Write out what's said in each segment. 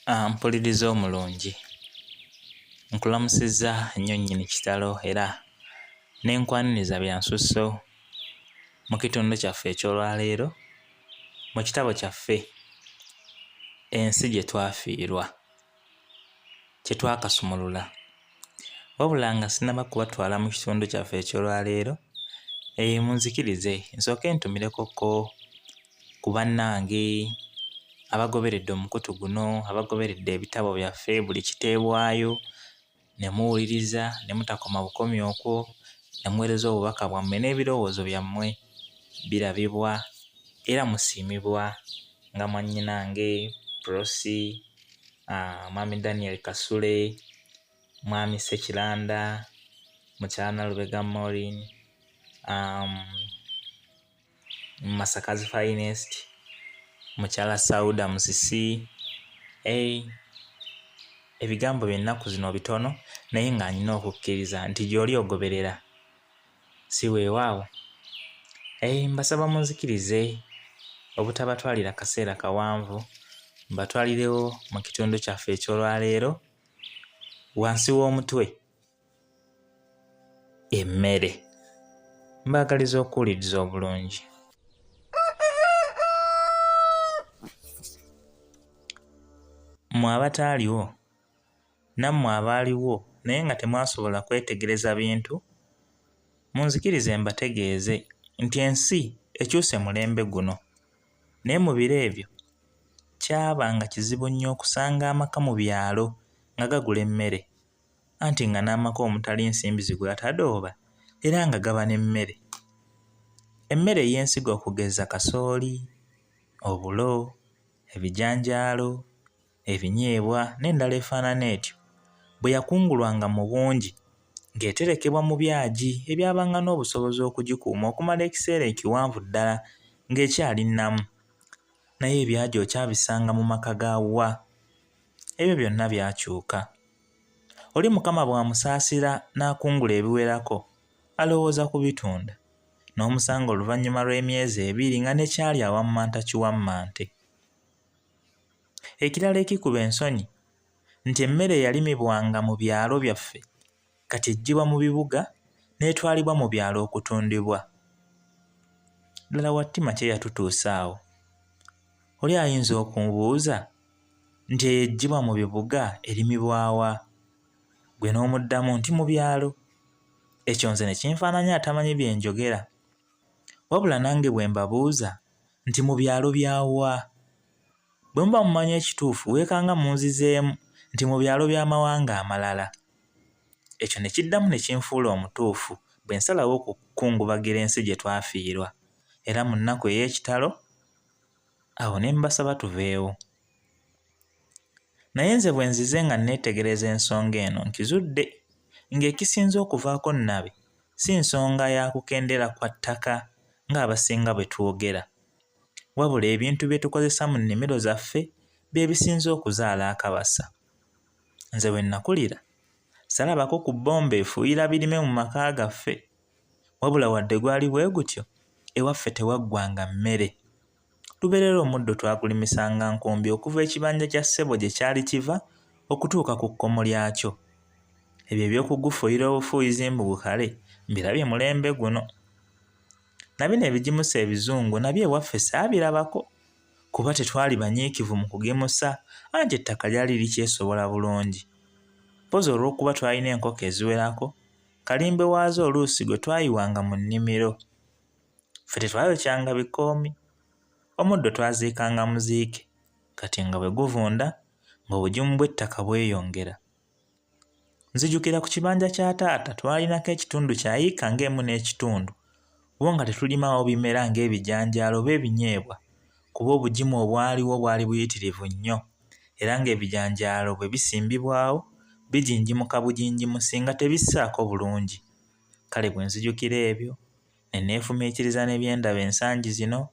Mpuliriza omulungi, nkulamusizza nnyo nnyini kitalo era ne nkwaniriza bya nsusso mu kitundu kyaffe eky'olwaleero mu kitabo kyaffe Ensi gye twafiirwa kye twakasumulula. Wabula nga sinnaba kubatwala mu kitundu kyaffe eky'olwaleero, munzikirize nsooke ntumirekokko ku bannange abagoberedde omukutu guno, abagoberedde ebitabo byaffe buli kiteebwayo ne muwuliriza ne mutakoma bukomi okwo, ne muweereza obubaka bwammwe n'ebirowoozo byammwe birabibwa era musiimibwa nga mwannyinange Prossy, Mwami Daniel Kasule, Mwami Ssekiranda, Mukyala Nalubega Maureen, Masakazi Finest, Mukyala Sauda Musisi, ebigambo by'ennaku zino bitono naye nga nina okukkiriza nti gy'oli ogoberera si weewaawo. Mbasaba munzikirize obutabatwalira kaseera kawanvu mbatwalirewo mu kitundu kyaffe eky'olwaleero wansi w'omutwe emmere. Mbaagaliza okuwuliriza obulungi. Mmwe abataaliwo, nammwe abaaliwo naye nga temwasobola kwetegereza bintu, munzikirize mbategeeze nti ensi ekyuse mulembe guno. Naye mu biro ebyo kyabanga kizibu nnyo okusanga amaka mu byalo nga gagula emmere. Anti nga n'amaka omutali nsimbi zigula tadooba era nga gaba n'emmere. Emmere ey'ensigo okugeza kasooli, obulo, ebijanjaalo, ebinyeebwa n'endala efaanana etyo bwe yakungulwanga mu bungi ng'eterekebwa mu byagi ebyabanga n'obusobozi okugikuuma okumala ekiseera ekiwanvu ddala ng'ekyali nnamu. Naye ebyagi okyabisanga mu maka ga wa? Ebyo byonna byakyuka. Oli Mukama bw'amusaasira n'akungula ebiwerako, alowooza kubitunda. N'omusanga oluvannyuma lw'emyezi ebiri nga ne ky'ali awammanta kiwammante. Ekirala ekikuba ensonyi nti emmere eyalimibwanga mu byalo byaffe kati eggyibwa mu bibuga n'etwalibwa mu byalo okutundibwa. Ddala wa ttima ki eyatutuusa awo? Oli ayinza okumbuuza nti eyo eggyibwa mu bibuga erimibwa wa? Ggwe n'omuddamu nti mu byalo. Ekyo nze ne kinfaananya atamanyi bye njogera. Wabula nange bwe mbabuuza nti mu byalo bya wa? Bwe muba mumanyi ekituufu weekanga munzizeemu nti mu byalo by'amawanga amalala. Ekyo ne kiddamu ne kinfuula omutuufu bwe nsalawo okukungubagira ensi gye twafiirwa era mu nnaku ey'ekitalo awo ne mbasaba tuveewo. Naye nze bwe nzize nga nneetegereza ensonga eno nkizudde ng'ekisinze okuvaako Nnabi si nsonga ya kukendera kwa ttaka ng'abasinga bwe twogera wabula ebintu bye tukozesa mu nnimiro zaffe bye bisinze okuzaala akabasa. Nze we nakulira salabako ku bbomba efuuyira birime mu maka gaffe wabula wadde gwali bwe gutyo ewaffe tewaggwanga mmere. Lubeerera omuddo twagulimisanga nkumbi okuva ekibanja kya ssebo gye kyali kiva okutuuka ku kkomo lyakyo. Ebyo eby'okugufuuyira obufuuyizi mbu gukale mbirabye mulembe guno. Na bino ebigimusa ebizungu nabyo ewaffe saabirabako kuba tetwali banyiikivu mu kugimusa anti ettaka lyali likyesobola bulungi. Mpozzi olw'okuba twalina enkoko eziwerako, kalimbwe waazo oluusi gwe twayiwanga mu nnimiro. Ffe tetwayokyanga bikoomi, omuddo twaziikanga muziike kati nga bwe guvunda ng'obugimu bw'ettaka bweyongera. Nzijukira ku kibanja kya taata twalinako ekitundu kya yiika ng'emu n'ekitundu wo nga tetulimaawo bimera ng'ebijanjaalo oba ebinyeebwa kuba obugimu obwaliwo bwali buyitirivu nnyo era ng'ebijanjaalo bwe bisimbibwawo bijinjimuka bujinjimusi nga tebissaako bulungi. Kale bwe nzijukira ebyo ne neefumiitiriza ne bye ndaba ensangi zino,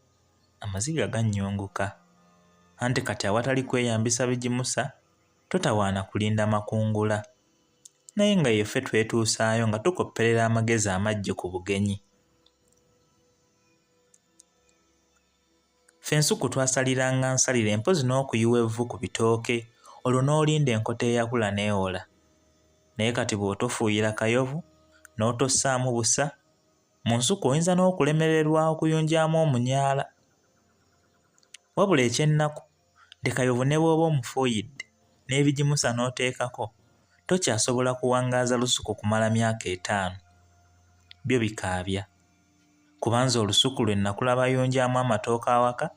amaziga gannyunguka. Anti kati awatali kweyambisa bigimusa totawaana kulinda makungula. Naye nga yeffe twetuusaayo nga tukopperera amagezi amaggye ku bugenyi. Ffe ensuku twasaliranga nsalire mpozzi n'okuyiwa evvu ku bitooke olwo n'olinda enkota eyakula n'ewola. Naye kati bw'otofuuyira kayovu, n'otossaamu busa, mu nsuku oyinza n'okulemererwa okuyunjamu omunyaala. Wabula eky'ennaku nti kayovu ne bw'oba omufuuyidde n'ebigimusa n'oteekako, tokyasobola kuwangaaza lusuku kumala myaka etaano. Byo bikaabya. Kuba nze olusuku lwe nakula bayunjamu amatooke awaka,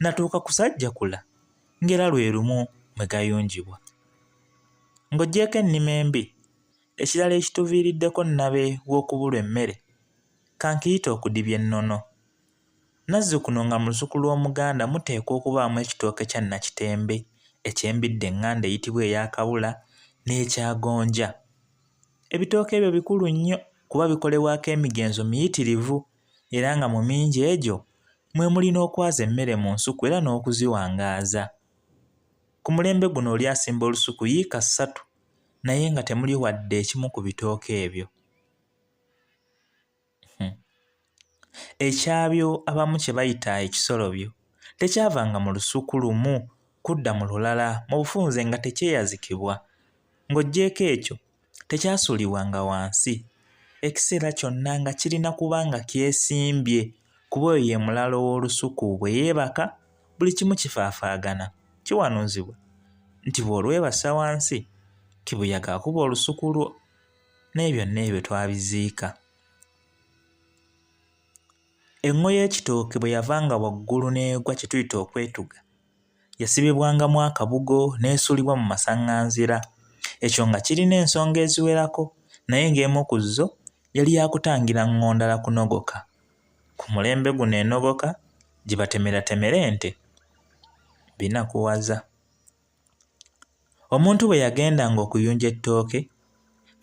natuuka kusajjakula ng'era lwe lumu mwe gayunjibwa. Ng'oggyeeko ennima embi, ekirala ekituviiriddeko nnabe w'okubulwa emmere, kankiyite okudibya ennono. Nazzikuno nga mu lusuku lw'Omuganda muteekwa okubaamu ekitooke kya Nakitembe, eky'embidde eŋŋanda eyitibwa eya Kabula n'ekya gonja. Ebitooke ebyo bikulu nnyo kuba bikolebwako emigenzo miyitirivu era nga mu mingi egyo mwe muli n'okwaza emmere mu nsuku era n'okuziwangaaza. Ku mulembe guno oli asimba olusuku yiika ssatu naye nga temuli wadde ekimu ku bitooke ebyo. Ekyabyo abamu kye bayita ekisolobyo tekyavanga mu lusuku lumu kudda mu lulala mu bufunze nga tekyeyazikibwa. Ng'oggyeeko ekyo, tekyasuulibwanga wansi. Ekiseera kyonna nga kirina kuba nga kyesimbye kuba oyo ye mulaalo w'olusuku bwe yeebaka buli kimu kifaafaagana. Kiwanuuzibwa nti bw'olwebasa wansi, kibuyaga akuba olusuku lwo. Naye byonna ebyo twabiziika. Eŋŋo y'ekitooke bwe yavanga waggulu n'egwa kye tuyita okwetuga, yasibibwangamu akabugo n'esuulibwa mu masaŋŋanzira. Ekyo nga kirina ensonga eziwerako naye ng'emu ku zo yali ya kutangira ŋŋondala kunogoka. Ku mulembe guno enogoka gye batemeratemera ente binakuwaza. Omuntu bwe yagendanga okuyunja ettooke,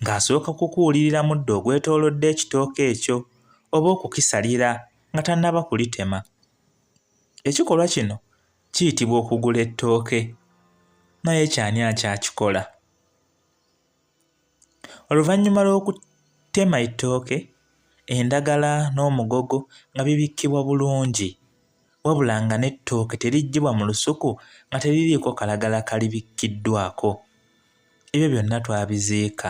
ng'asooka kukuulirira muddo ogwetoolodde ekitooke ekyo oba okukisalira nga tannaba kulitema. Ekikolwa kino kiyitibwa okugula ettooke. Naye ekyo ani akyakikola? Oluvannyuma lw'okutema ettooke, endagala n'omugogo nga bibikkibwa bulungi wabula nga n'ettooke teriggyibwa mu lusuku nga teririiko kalagala kalibikkiddwako. Ebyo byonna twabiziika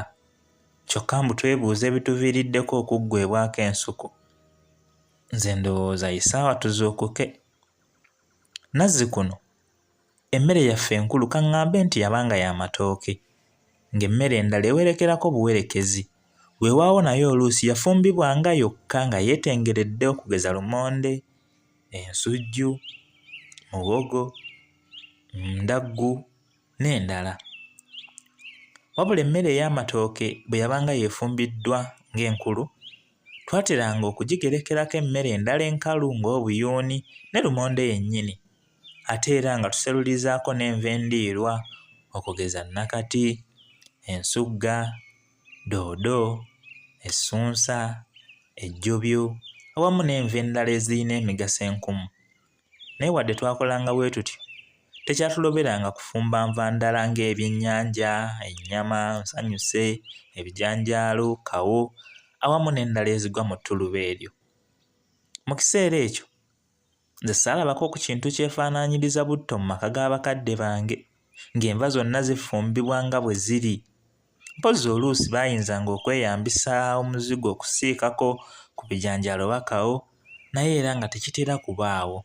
kyokka mbu twebuuza ebituviiriddeko okuggweebwako ensuku. Nze ndowooza ye ssaawa tuzuukuke. Nazzikuno Emmere yaffe enkulu kaŋŋambe nti yabanga ya matooke, ng'emmere endala ewerekerako buwerekezi. Weewaawo nayo oluusi yafumbibwanga yokka nga yeetengeredde okugeza lumonde, ensujju, muwogo, ndaggu n'endala. Wabula emmere ey'amatooke bwe yabanga y'efumbiddwa ng'enkulu, twateranga okugigerekerako emmere endala enkalu ng'obuyuuni ne lumonde yennyini. Ate era nga tuserulizaako n'enva endiirwa okugeza nnakati, ensugga, doodo, essunsa, ejjobyo awamu n'enva endala ezirina emigaso enkumu. Naye wadde twakolanga bwe tutyo, tekyatuloberanga kufumba nva ndala ng'ebyennyanja, ennyama, nsanyuse, ebijanjaalo, kawo awamu n'endala ezigwa mu ttuluba eryo. Mu kiseera ekyo Nze saalabako ku kintu kyefaanaanyiriza butto mu maka ga bakadde bange, ng'enva zonna zifumbibwa nga bwe ziri. Mpozzi oluusi baayinzanga okweyambisa omuzigo okusiikako ku bijanjaalo oba kawo, naye era nga tekitera kubaawo.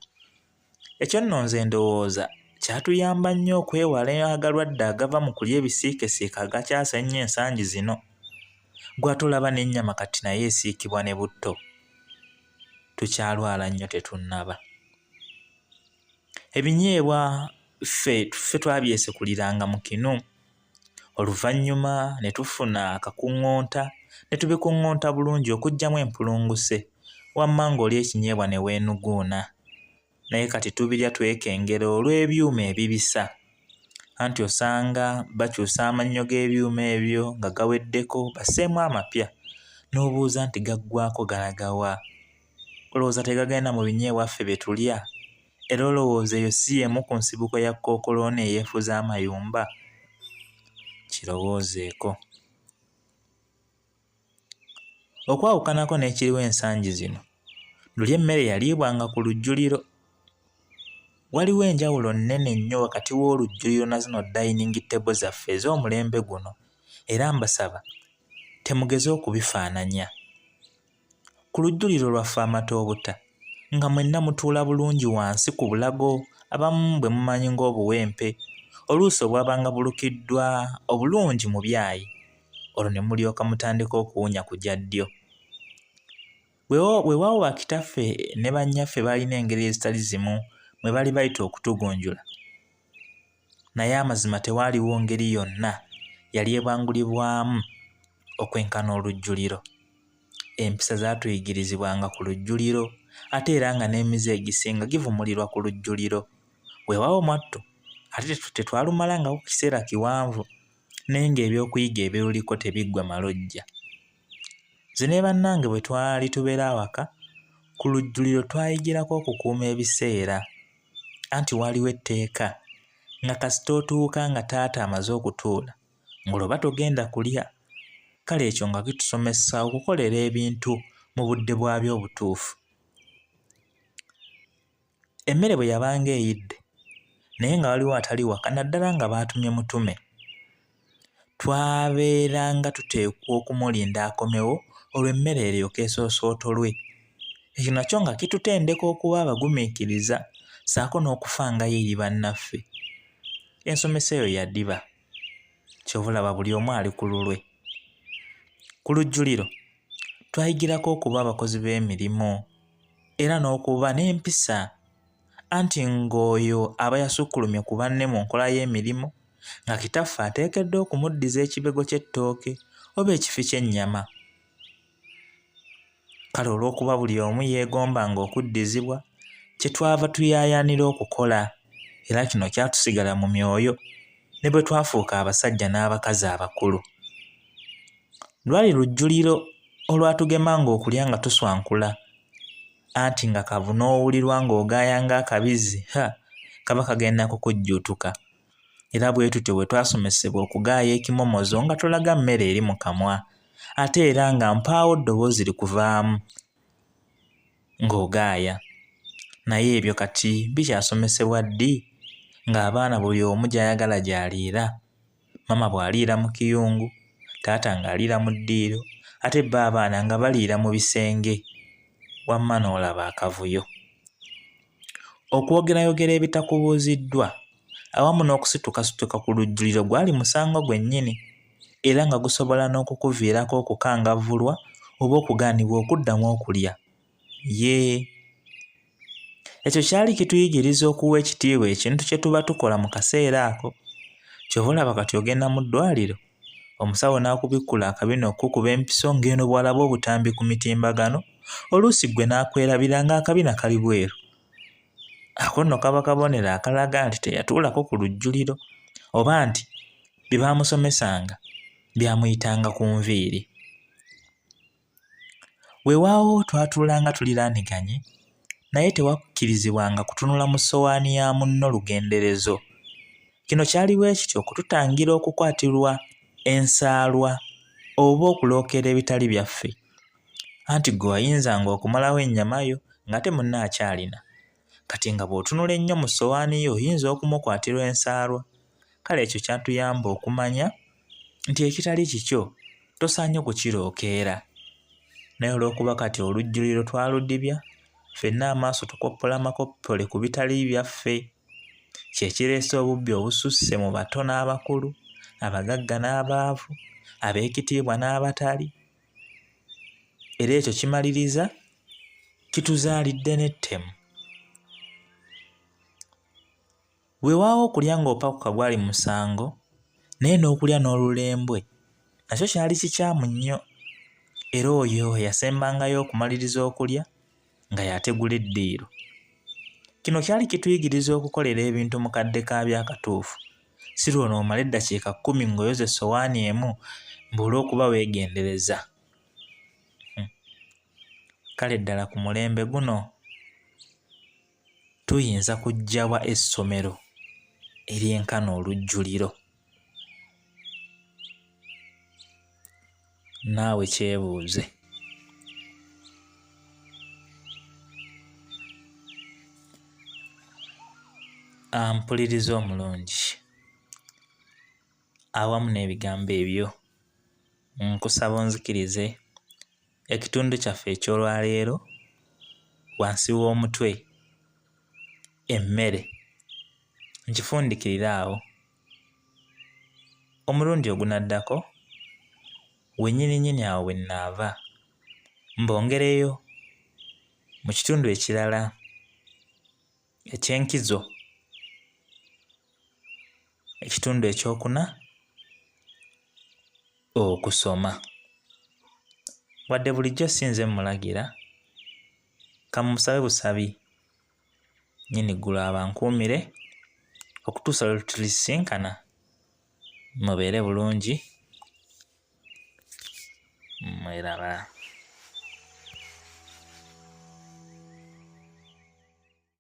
Ekyo nno nze ndowooza kyatuyamba nnyo okwewala agalwadde agava mu kulya ebisiikesiike agakyase ennyo ensangi zino. Ggwe ate olaba n'ennyama kati nayo esiikibwa ne butto. Tukyalwala nnyo tetunnaba. Ebinyeebwa ffe ffe twabyesekuliranga mu kinu, oluvannyuma ne tufuna akakuŋŋunta ne tubikuŋŋunta bulungi okuggyamu empulunguse wamma ng'olya ekinyeebwa ne weenuguuna. Naye kati tubirya twekengera olw'ebyuma ebibisa. Anti osanga bakyusa amannyo g'ebyuma ebyo nga gaweddeko basseemu amapya n'obuuza nti gaggwaako galaga wa? Olowooza tegagenda mu binyeebwa ffe bye tulya? Era olowooza eyo si y'emu ku nsibuko ya kkookolo ono eyeefuze amayumba? Kirowoozeeko. Okwawukanako n'ekiriwo ensangi zino, luli emmere yaliibwanga ku lujjuliro. Waliwo enjawulo nnene nnyo wakati w'olujjuliro na zino dining table zaffe ez'omulembe guno era mbasaba temugeza okubifaananya. Ku lujjuliro lwaffe amatoobuta nga mwenna mutuula bulungi wansi ku bulago abamu bwe mumanyi ng'obuwempe oluusi obwabanga bulukiddwa obulungi mu byayi olwo ne mulyoka mutandika okuwunya ku gya ddyo. Weewaawo bakitaffe ne bannyaffe baalina engeri ezitali zimu mwe baali bayita okutugunjula naye amazima tewaaliwo ngeri yonna yali ebangulibwamu okwenkana olujjuliro. Empisa zaatuyigirizibwanga ku lujjuliro ate era nga n'emize egisinga givumulirwa ku lujjuliro. Weewaawo mwattu ate tetwalumalangako kiseera kiwanvu naye ng'ebyokuyiga ebiruliko tebiggwa malojja. Nze ne bannange bwe twali tubeera awaka, ku lujjuliro twayigirako okukuuma ebiseera. Anti waaliwo etteeka nga kasita otuuka nga taata amaze okutuula ng'olwo oba togenda kulya. Kale ekyo nga kitusomesa okukolera ebintu mu budde bwabyo obutuufu. Emmere bwe yabanga eyidde naye nga waliwo atali waka naddala nga baatumye mutume, twabeeranga tuteekwa okumulinda akomewo olwo emmere eryoke esoosootolwe. Ekyo nakyo nga kitutendeka okuba abagumiikiriza ssaako n'okufangayo eri bannaffe. Ensomesa eyo yadiba, ky'ova olaba buli omu ali ku lulwe. Ku lujjuliro twayigirako okuba abakozi b'emirimu era n'okuba n'empisa anti ng'oyo aba yasukkulumye ku banne mu nkola y'emirimu nga kitaffe ateekeddwa okumuddiza ekibego ky'ettooke oba ekifi ky'ennyama. Kale olw'okuba buli omu yeegombanga okuddizibwa, kye twava tuyaayaanira okukola era kino kyatusigala mu myoyo ne bwe twafuuka abasajja n'abakazi abakulu. Lwali lujjuliro olwatugemanga okulya nga tuswankula anti nga kavuna owulirwa ng'ogaaya ng'akabizzi, ha, kaba kagenda kukujjuutuka. Era bwe tutyo bwe twasomesebwa okugaaya ekimomozo nga tolaga mmere eri mu kamwa ate era nga mpaawo ddoboozi likuvaamu ng'ogaaya. Naye ebyo kati bikyasomesebwa ddi ng'abaana buli omu gy'ayagala gy'aliira? Maama bw'aliira mu kiyungu, taata ng'aliira mu ddiiro ate bo abaana nga baliira mu bisenge wamma n'olaba akavuyo. Okwogerayogera ebitakubuuziddwa awamu n'okusitukasituka ku lujjuliro gwali musango gwennyini era nga gusobola n'okukuviirako okukangavvulwa oba okugaanibwa okuddamu okulya. Yee, ekyo kyali kituyigiriza okuwa ekitiibwa ekintu kye tuba tukola mu kaseera ako. Ky'ova olaba kati ogenda mu ddwaliro, omusawo n'akubikkula akabina okukukuba empiso ng'eno bw'alaba obutambi ku mitimbagano, oluusi ggwe n'akwerabira ng'akabina kali bweru. Ako nno kaba kabonero akalaga nti teyatuulako ku lujjuliro oba nti bye baamusomesanga byamuyitanga ku nviiri. Weewaawo twatuulanga tuliraaniganye naye tewakkirizibwanga kutunula mu ssowaani ya munno lugenderezo. Kino kyali bwe kityo okututangira okukwatirwa ensaalwa oba okulookera ebitali byaffe. Anti ggwe wayinzanga okumalawo ennyama yo ng'ate munno akyalina. Kati nga bw'otunula ennyo mu ssowaani ye oyinza okumukwatirwa ensaalwa. Kale ekyo kyatuyamba okumanya nti ekitali kikyo tosaanye kukirookeera. Naye olw'okuba kati olujjuliro twaludibya, ffenna amaaso tukoppola makoppole ku bitali byaffe. Kye kireese obubbi obususse mu bato n'abakulu, abagagga n'abaavu, abeekitiibwa n'abatali. Era ekyo kimaliriza kituzaalidde n'ettemu. Weewaawo okulya ng'opakuka gwali musango, naye n'okulya n'olulembwe nakyo kyali kikyamu nnyo. Era oyo eyasembangayo okumaliriza okulya nga y'ategula eddiiro. Kino kyali kituyigiriza okukolera ebintu mu kadde kaabyo akatuufu, si lw'onoomala eddakiika kkumi ng'oyoza essowaani emu mbu olw'okuba weegendereza. Kale ddala ku mulembe guno tuyinza kuggya wa essomero eryenkana olujjuliro? Naawe kyebuuze. Ampuliriza omulungi, awamu n'ebigambo ebyo, nkusaba onzikirize ekitundu kyaffe eky'olwaleero wansi w'omutwe emmere nkifundikirire awo. Omulundi ogunaddako wennyininyini awo we nnaava mbongereyo mu kitundu ekirala eky'enkizo, ekitundu ekyokuna, okusoma. Wadde bulijjo si nze mmulagira, ka mmusabe busabi Nnyini ggulu abankuumire okutuusa lwe tulisisinkana, mubeere bulungi, mweraba.